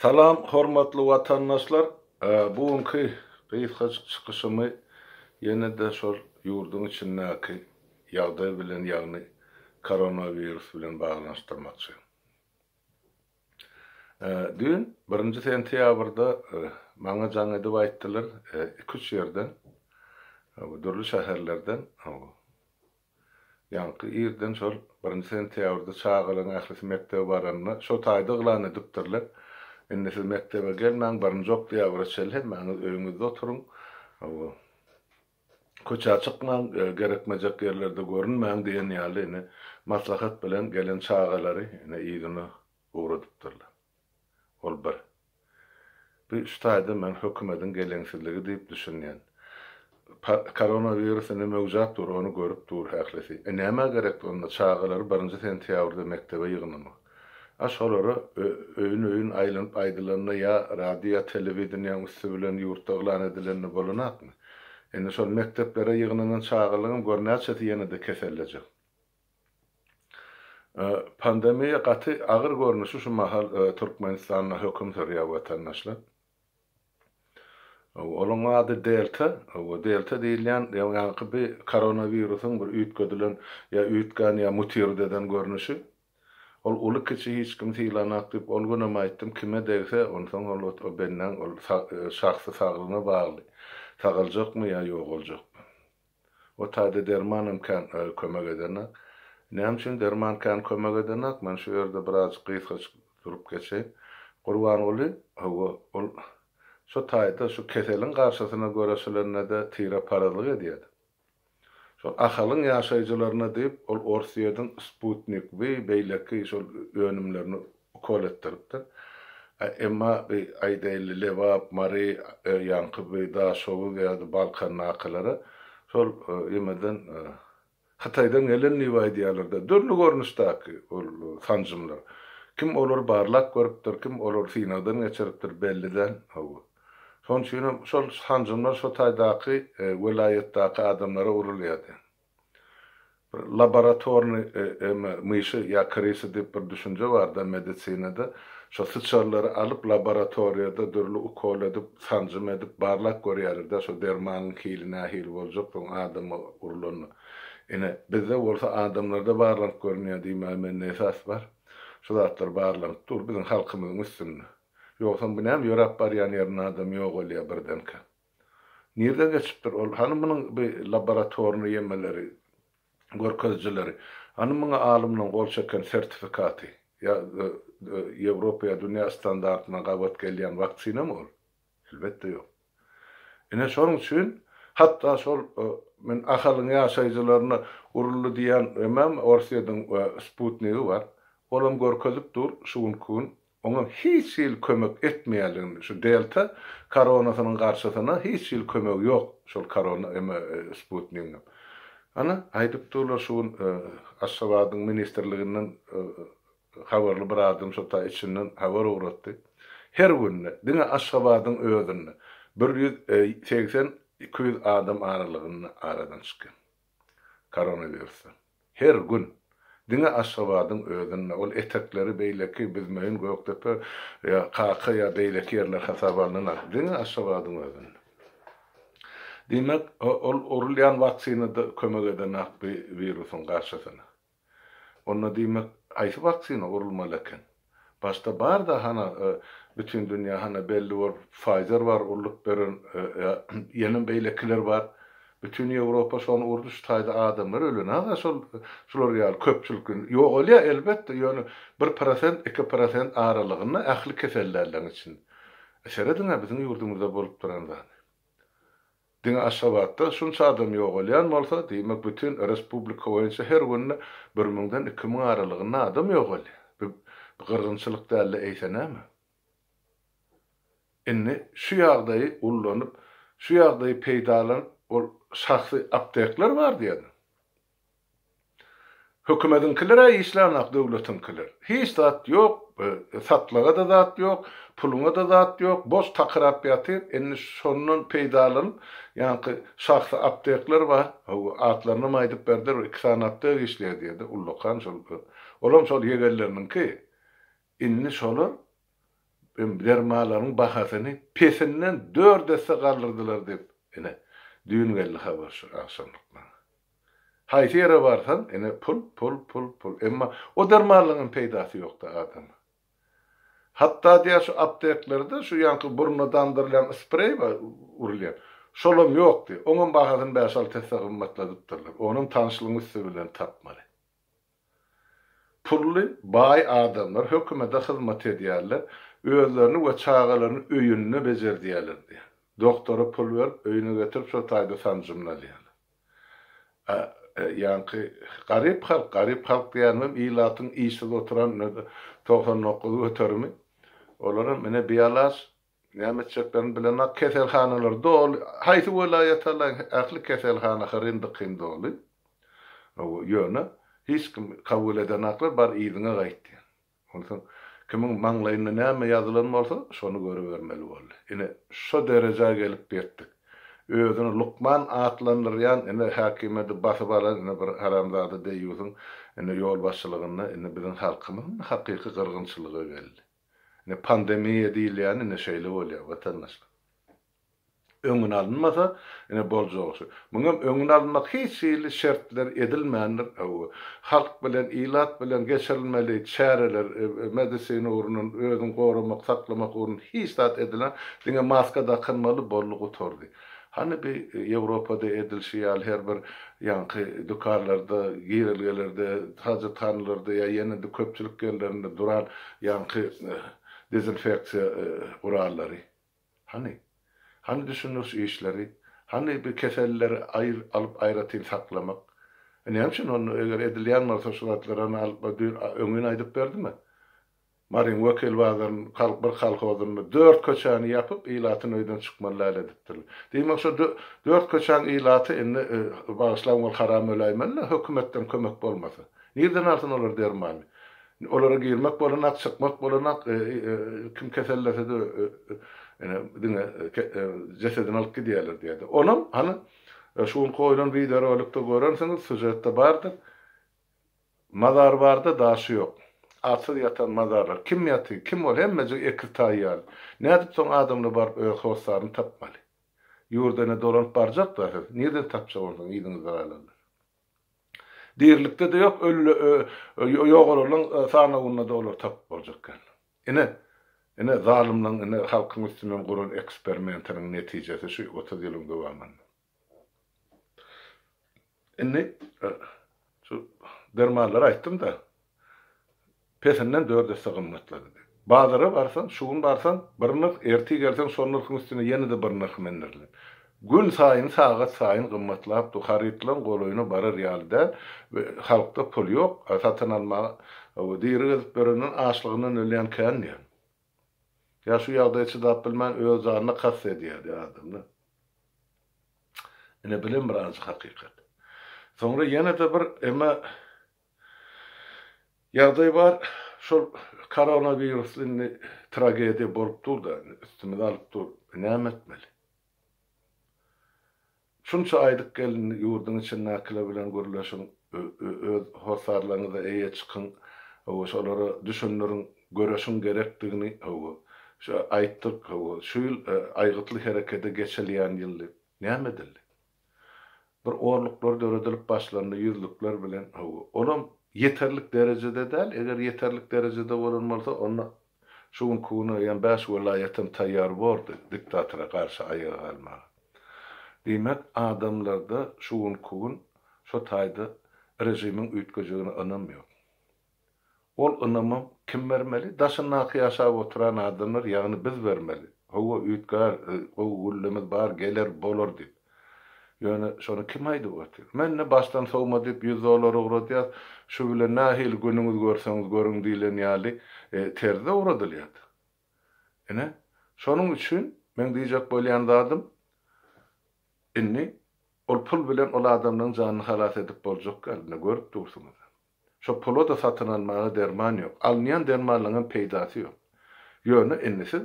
Salam hormatly watandaşlar! Bu günki gysgajyk çykyşymy ýene-de şol ýurduň içindäki ýagdaý bilen ýagny koronawirus bilen baglanyşdyrmakçy. Düýn birinji sentýabrda maňa jaň edip aýtdylar iki-üç ýerden dürli şäherlerden Ýaňky irden şol birinji sentýabrda çagalaryň ählisi mekdebe baranda, şo taýda yglan edipdirler. Indi siz mekdebe gelmäň, birinji oktýabra çenli hemmäňiz öýüňizde oturyň. Hawa. Köçä çykmaň, gerekmejek ýerlerde görünmäň diýen ýaly ine maslahat bilen gelen çagalary ine yzyna ugradypdyrlar. Ol bir. Bu şu taýda men hökümediň geleňsizligi diýip düşünýän. Koronawirus indi möwjap dur, ony görüp dur ählisi. E nämä gerekdi onda çagalary birinji sentýabrda mekdebe ýygnamak? A şolara öýün-öýün aýlanyp aýdylanda ýa radio ýa telewideniýäň üsti bilen ýurtda yglan edilende bolanakmy? Indi şol mekdeplere ýygnanan çagalaryňam gör näçesi ýene-de kesellejek. Pandemiýa gaty agyr görnüşi şu mahal Türkmenistanda höküm sürýär watandaşlar. Onuň ady Delta, Delta diýilýän ýaňky bir koronawirusyň bir üýtgedilen ýa üýtgän ýa mutird eden görnüşi. Ol uly kiçi hiç kim sylanak diýip ol günem aýtdym kime degse onsoň ol o bendäň ol şahsy saglygyna bagly sagaljakmy ýa ýogaljakmy. O taýda dermanam kän kömek edenak. Näme üçin derman kän kömek edenak? Men şu ýerde birazjyk gysgajyk durup geçeýin. Gurbanguly, hawa, ol şo taýda şu keseliň garşysyna göreşilende-de tireparazlyk edýärdi. Şol Ahalyň ýaşaýjylaryna diýip, ol Orsýetiň Sputnik V beýleki şol önümlerini ukol etdiripdir. Emma bi aýdaýly Lebap, Mary, ýaňky bi Daşoguz ýa-da Balkandakylara şol ýemeden Hytaýdan gelen diýip aýdýarlar-da, dürli görnüşdäki ol sanjymlar. Kim olary barlap görüpdir, kim olary synagdan geçiripdir belli däl. Hawa. Şonuň üçinem şol sanjymlar şo taýdaky welaýatdaky adamlara urulýardy. Bir laboratornyý eme myşy ýa krysa diýip bir düşünje barda medisinada. Şo syçanlary alyp laboratoriýada dürli ukol edip, sanjym edip barlap görýärler-de şo dermanyň hili nähili boljak soň adama urlanda. Ine, bizde bolsa adamlarda barlanyp görünýär diýmäge mende esas bar. Şu zatlar barlanyp dur biziň halkymyzyň üstünde. Ýogsam bu näme ýöräp barýan ýerinde adam ýogalýar birdenkä. Nirden geçipdir ol? Hany munuň bi laboratornyý ýemeleri, görkezijileri? Hany muňa alymlaň gol çeken sertifikaty? Ýa Ýewropa ýa dünýä standartyna gabat gelýän waksinamy ol? Elbetde ýok. Ine şonuň üçin hatda şol men Ahalyň ýaşaýjylaryna uruldy diýýän emem Orsýetiň sputnigi bar. Olam görkezip dur şu günki gün Oňa hiç hili kömek etmeýänligini, şu delta koronasynyň garşysyna hiç hili kömegi ýok şol korona eme sputnigiňem. Ana, aýdyp durlar şu gün Aşgabadyň ministrliginden habarly bir adam şo taý içinden habar ugratdy. Her günde diňe Aşgabadyň özünde 180 200 adam aralygynda aradan çykýar koronawirusdan. Her gün. Diňe Aşgabadyň özünde. Ol etekleri beýleki Büzmeýin, Gökdepe ýa Kaka ýa beýleki ýerler hasaba alnanok. Diňe Aşgabadyň özünde. Diýmek, ol urulýan waksina-da kömek edenak bu wirusyň garşysyna. Onda diýmek, haýsy waksina urulmaly eken? Başda bar-da hana bütin dünýä hana belli bolup Pfizer bar urlup beren ýenem beýlekiler bar. Bütin Ýewropa şony urdy şu taýda adamlar ölen aga şol şular ýaly köpçülik ýogalýar elbetde ýöne bir prosent iki prosent aralygynda ähli kesellärleň içinde. Serediňä biziň ýurdumyzda bolup duran zady. Diňe Aşgabatda şunça adam ýogalýan bolsa, diýmek bütin respublika boýunça her günde bir müňden 2000 aralygynda adam ýogalýar. Bu gyrgynçylyk dälde eýse näme? Indi şu ýagdaýy ullanyp, şu ýagdaýy peýdalanyp ol şahsy aptekler bar diýýärler. Hökümediňkiler-ä işlänok döwletiňkiler. Hiç zat ýok, satlaga-da zat ýok, puluňa-da zat ýok, boş takyrap ýatyr. Indi şondan peýdalanyp, ýaňky şahsy aptekler bar, hawa, atlarynam aýdyp berdiler, bir iki sany aptek işleýär diýdi, ullakan şol, olam şol ýegenleriniňki. Indi şolar. dermanlaryň bahasyny pesinden dört esse galdyrdylar diýip, ine, düýn geldi habar şu agşamlyk maňa. Haýsy ýere barsaň, ine, pul, pul, pul, pul. Emma o dermanlaryň hem peýdasy ýok-da adama. Hatda diýýär şu apteklerde şu ýaňky burna damdyrylýan spreý bar urulýan. Şolam ýok diýýär. Oňam bahasyny bäş-alty esse gymmatladypdyrlar. Onam tanyşlygyň üsti bilen tapmaly. Pully, baý adamlar hökümete hyzmat edýärler, özlerini we çagalaryny öýünde bejerdýärler diýýär. Doktora pul berip, öýüne getirip şo taýda sanjymyny alýarlar. A ýaňky garyp halk, garyp halk diýýänimem ilatyň işsiz oturan 99 göterimi. Olaram ine bialaç, näme etjeklerini bilenok, keselhanalar doly, haýsy welaýat alaýyň ähli keselhana hyryn-dykyn doly. Ýöne hiç kim kabul edenaklar, bar yzyňa gaýt diýen. Onsoň kimiň maňlaýynda näme ýazylan bolsa, şony görübermeli boldy. Ine, şo derejä gelip ýetdik. Özüni lukman atlandyrýan, ine, häkimiýeti basyp alan, ine, bir haramzada deýýusyň, ine, ýolbaşçylygynda, ine, biziň halkymyz indi hakyky gyrgynçylyga geldi. Ine, pandemiýa diýilýäni, ine, şeýle bolýar, watandaşlar. Öňüni alynmasa, ine boljagy şu. Muňam öňüni alynmak hiç hili şertler edilmändir. Hawa, halk bilen, ilat bilen geçirilmeli çäreler, medisina ugrundan özüňi goramak, saklamak ugrunda hiç zat edilen, diňe maska dakynmaly, boldy gutardy. Hany bi Ýewropada edilşi ýaly her bir ýaňky dükanlarda, girelgelerde, hajathanalarda ýa ýene-de köpçülik ýerlerinde duran ýaňky dezinfeksiýa gurallary. Hany? Hany düşündiriş işleri? Hany bir kesellileri aýr alyp aýratyn saklamak? E näme üçin onda eger edilýän bolsa şu zatlar hany alyp düýn öňňin aýdyp berdimä? Maryň Wekil bazaryny kal bir kolhozynda dört köçäni ýapyp ilatyny öýden çykmaly däl edipdirler. Diýmek şo dört köçäň ilaty indi bagyşlaň ol haram öläýmeli-dä hökümetden kömek bolmasa. Nirden alsyn olar dermany? Olara girmek bolanak, çykmak bolanak, kim kesellese-de ine diňe jesedini alyp gidýärler diýýärdi. Onam hany şu gün goýlan wideorolikde görensiňiz, sýužetde bardyr. Mazar barda daşy ýok. Atsyz ýatan mazarlar. Kim ýatyr, kim ol, hemmejik ekiz taý ýaly. Nädip soň adamlar baryp öz hossaryny tapmaly? Ýurda ine dolanyp barjak-da siz. Nirden tapjak onsoň yzyňyzda galanlar? Dirilikde-de ýok, ölüle ýogalanyň sanawynda-da olary tapyp boljak däl. Ine, ine, zalymlaryň ine halkyň üstünden guran eksperimentiniň netijesi şu 30 ýylyň dowamynda. Indi şu dermanlary aýtdym-da. Pesinden dört esse gymmatlady diýip. Bazara barsaň, şu gün barsaň, bir nyrh, ertir gelseň, şol nyrhyň üstüne ýene-de bir nyrh mendirilen. Gün saýyn, sagat saýyn gymmatlap dur. Harytlaryň golaýyna barar ýaly däl. Halkda pul ýok, satyn almaga. Diri gezip ýörenden açlygyndan ölýän kän diýýän. Ýa şu ýagdaýa çydap bilmän öz janyna kast edýär diýýär adamlar. Ine, bilen bir ajy hakykat. Soňra ýene-de bir emma Ýagdaý bar, şol koronawirus indi tragediýa bolup dur-da, indi üstümize alyp dur, näme etmeli? Şunça aýdyp gelindi, ýurduň içindäkiler bilen gürleşiň, öz hossarlaryňyza eýe çykyň, hawa, şolara düşündiriň, göreşiň gerekdigini, hawa, şu aýtdyk, hawa, şu ýyl aýgytly herekede geçilýän ýyl diýip, näme edildi? Bir orluklar döredilip başlandy ýüzlükler bilen, hawa, olam ýeterlik derejede däl, eger ýeterlik derejede bolan bolsa, onda şu günki güne ýa bäş welaýatam taýýar bordy diktatora garşy aýaga galmaga. Diýmek, adamlarda şu günki gün şo taýda režimiň üýtgejegine ynam ýok. Ol ynamam kim bermeli? Daşyndaky ýaşap oturan adamlar, ýagny biz bermeli. Hawa, üýtgär, gowy günlemiz bar, geler, bolar diýip. Ýöne şony kim aýdyp otyr? Men indi başdan sowma diýip ýüz dollar ugradýas, şu bilen nähili günüňiz görseňiz görüň diýlen ýaly terzde ugradylýar. Ine, şonuň üçin meň diýjek bolýan zadym, indi ol pul bilen ol adamlaryň janyny halas edip boljak däl, ine görüp dursuňyz. Şo pula-da satyn almaga derman ýok. Alynýan dermanlaryňam peýdasy ýok. Ýöne indi siz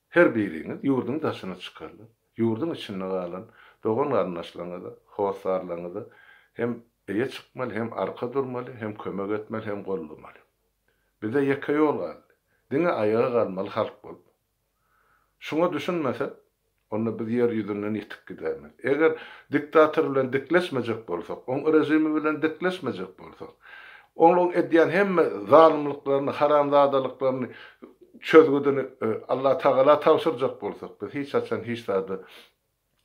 her biriňiz ýurduň daşyna çykarlar. Ýurduň içinde galan dogan-garyndaşlaryňyza, hossarlaryňyza hem eýe çykmaly, hem arka durmaly, hem kömek etmeli, hem goldamaly. Bize ýeke ýol galdy. Diňe aýaga galmaly halk bolup. Şuňa düşünmesek, onda biz ýer ýüzünden ýitip gidermiz. Eger diktator bilen dikleşmejek bolsak, oň režimi bilen dikleşmejek bolsak, olaň edýän hemme zalymlyklaryny, haramzadalyklaryny çözgüdini Allatagala tabşyrjak bolsak, biz hiç haçan hiç zada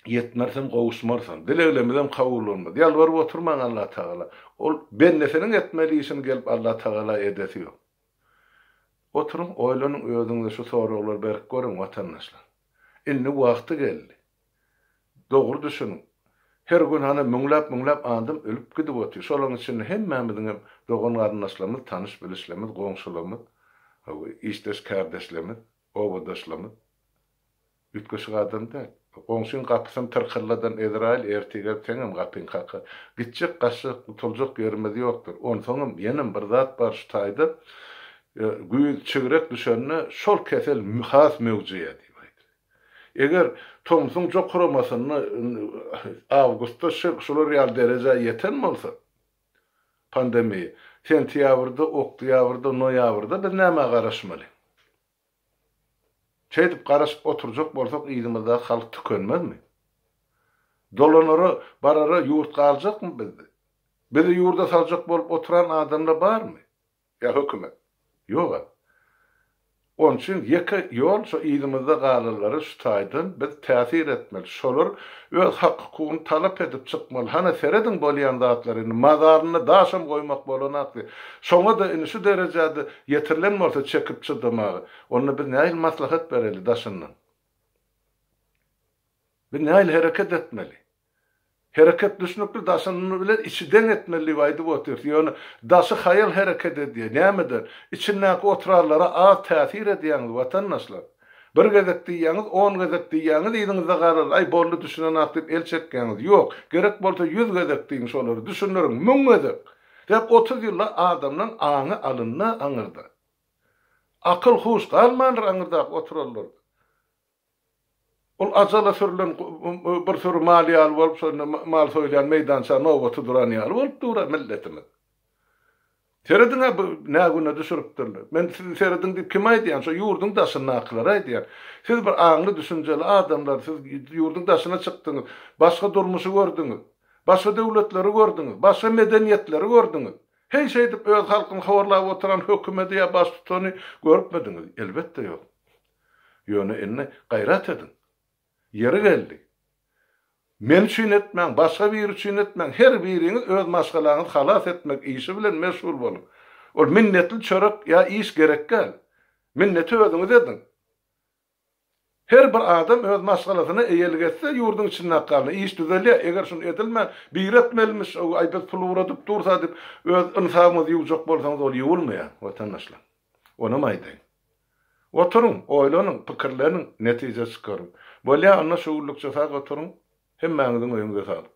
ýetmerisem, gowuşmarysam. Dileglemizem kabul bolmaz. Ýalbaryp oturmaň Allatagala. Ol bendesiniň etmeli işini gelip Allatagala edesi ýok. Oturyň, oýlanyň, özüňize şu soraglary berip görüň, watandaşlar. Indi wagty geldi. Dogry düşüniň. Her gün hany müňläp-müňläp adam ölüp gidip otyr. Şolaryň içinde hemmämiziňem dogan-garyndaşlarymyz, tanyş-bilişlerimiz, goňşularymyz, işdeş-kärdeşlerimiz, obadaşlarymyz. Üýtgeşik adam däl. Goňşyň gapysyny tyrkylladan Ezraýyl ertir gelip seňem gapyňy kakar. Gitjek, gaçjak, gutuljak ýerimiz ýokdur. Onsoňam ýenem bir zat bar şu taýda, güýz çigrek düşende şol kesel has möwjeýär diýip aýdylýar. Eger tomsuň jokuramasynda awgustda şular ýaly derejä ýeten bolsa, pandemiýa, sentýabrda, oktýabrda, noýabrda biz nämä garaşmaly? Şeýdip garaşyp oturjak bolsak yzymyzdaky halk tükenmezmi? Dolanara, barara ýurt galjakmy bizde? Bizi ýurda saljak bolup oturan adamlar barmy? Ýa hökümet? Ýog-a. Onuň üçin ýeke ýol şo yzymyzda galanlara şu taýdan biz täsir etmeli. Şolar öz hak-hukugyny talap edip çykmaly. Hana serediň bolýan zatlara indi mazarynda daşam goýmak bolanakdy. Şoňa-da indi şu derejede ýetirilen bolsa çekip çydamaga, onda biz nähili maslahat bereli daşyndan? Biz nähili hereket etmeli? Hereket düşnükli, daşyny bilen içi deň etmeli diýip aýdyp otyrys. Ýöne daşy haýal hereket edýär. Nämeden? Içindäki oturanlara az täsir edýäňiz, watandaşlar. Bir gezek diýýäňiz, on gezek diýýäňiz, yzyňyzda galarlar, aý boldy düşünenak diýip el çekýäňiz. Ýok, gerek bolsa ýüz gezek diýiň şolary, düşündiriň, müň gezek. Sebäp 30 ýylda adamlaň aňy alyndy aňyrda. Akyl huş galmandyr aňyrdaky oturanlarda. Ol ajala sürülen bir süri mal ýaly bolup şonda mal soýulýan meýdança nobaty duran ýaly bolup dur-a milletimiz. Serediň-ä bu nä güne düşüripdirler. Men sizi serediň diýip kime aýdýan? Şo ýurduň daşyndakylara aýdýan. Siz bir aňly düşünjeli adamlar, siz ýurduň daşyna çykdyňyz, başga durmuşy gördüňiz, başga döwletleri gördüňiz, başga medeniýetleri gördüňiz. Heý şeýdip öz halkyny horlap oturan hökümedi ýa baştutany görüpmidiňiz? Elbetde ýok. Ýöne indi gaýrat ediň. Ýeri geldi. Men üçin etmäň, başga biri üçin etmäň, her biriňiz öz maşgalaňyzy halas etmek işi bilen meşgul boluň. Ol minnetli çörek ýa iş gerek däl. Minneti özüňiz ediň. Her bir adam öz maşgalasyna eýelik etse, ýurduň içindäki galan iş düzelýär. Eger şuny edilmän, biri etmelimiş, aý biz pul ugradyp dursa diýip, öz ynsabyňyzy ýuwjak bolsaňyz, ol ýuwulmaýar, watandaşlar. Onam aýdaýyn. Oturyň, oýlanyň, pikirleniň, netije çykaryň. Bolýa, onda şu günlükçe sag oturyň. Hemmäňiziň öýüňize saglyk.